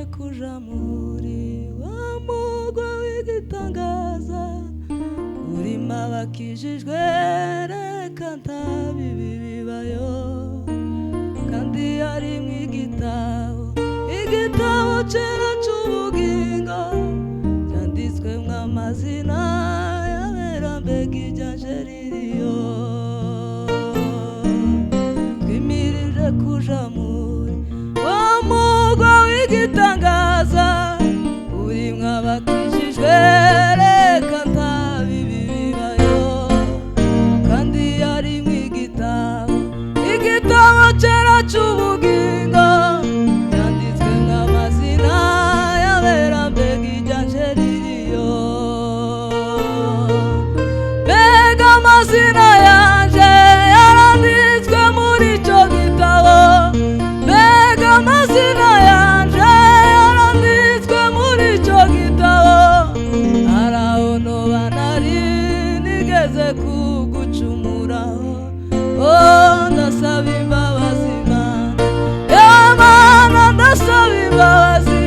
Twimirije kuja muri wa mugwa w'igitangaza, urimo abakijijwe, reka ntabibi bibayo, kandi harimo igitabo, igitabo cyera cy'ubugingo, cyanditswemo amazina y'abera, mbega iryanje ririyo. Twimirije kuja muri wa mugwa w'igitangaza, urimo abakijijwe, reka ntabibi bibayo, kandi harimo igitabo, igitabo cyera cy'ubugingo, cyanditswemo amazina y'abera, mbega iryanje ririyo. Mbega amazina yanje yaranditswe muri icyo gitabo, mbega amazina yanje yaranditswe muri icyo gitabo, hari aho noba nari nigeze kugucumuraho, oh ndasaba imbabazi Mana, Mana ndasaba imbabazi,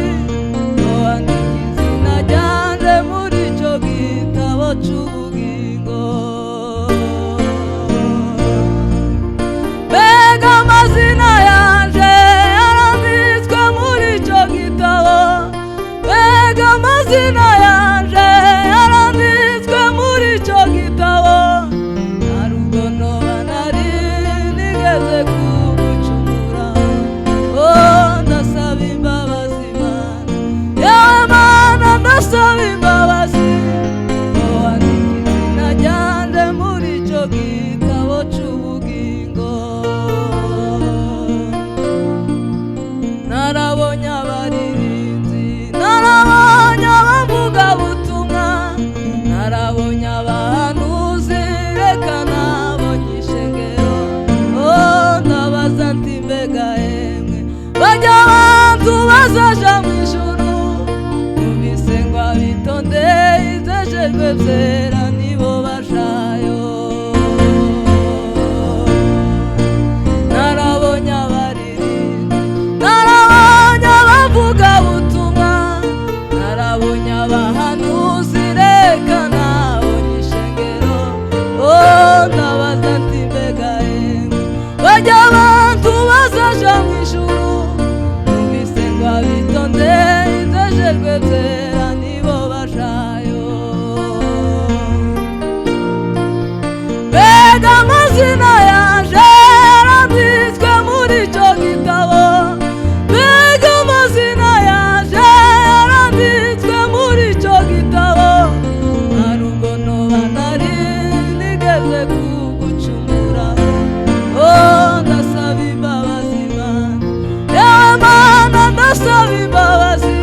ngo wandike izina ryanje muri icyo gitabo cy'ubugingo. Mbega amazina yanje yaranditswe muri icyo gitabo, mbega amazina yanje yaranditswe muri icyo gitabo, hari ubwo noba nari nigeze kugucumura, oh ndasaba imbabazi Mana, yewe Mana ndasaba imbabazi, ngo wandike izina ryanje muri icyo gitabo cy'ubugingo. Narabonye abaririnzi, narabonye abavugabutumwa, narabonye abahanuzi, reka nabonye ishengero, oh ndabaza nti mbega emwe bajya abantu bazaja mu ijuru, numvise ngo abitondeye ibyejejwe byera nibo bajayo. Narabonye abaririnzi, narabonye abavugabutumwa, narabonye abahanuzi, reka nabonye ishengero, oh ndabaza nti mbega emwe bajya abantu bazaja mu ijuru, numvise ngo abitondeye ibyejejwe byera nibo bajayo. Mbega amazina yanje yaranditswe muri icyo gitabo, mbega amazina yanje yaranditswe muri icyo gitabo, hari ubwo noba nari nigeze kugucumura, oh ndasaba imbabazi Mana, yewe Mana ndasaba imbabazi,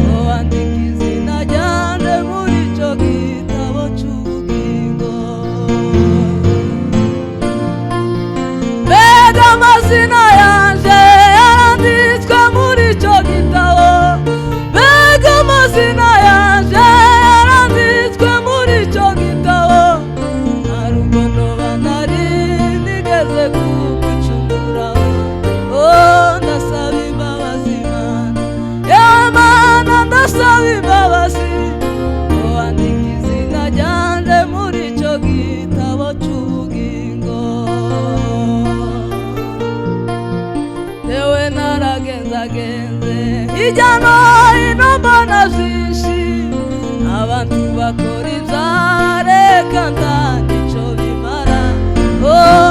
ngo wandike izina ryanje muri icyo gitabo cy'ubugingo. Mbega amazina yanje yaranditswe muri icyo gitabo, mbega amazina yanje yaranditswe muri icyo gitabo, hari ubwo noba nari nigeze kugucumura, oh ndasaba imbabazi Mana, yewe Mana ndasaba imbabazi, ngo wandike izina ryanje muri icyo gitabo cy'ubugingo. Yewe naragenzagenze hirya no hino mbona byinshi, abantu bakora ibya reka nta n'icyo bimara, oh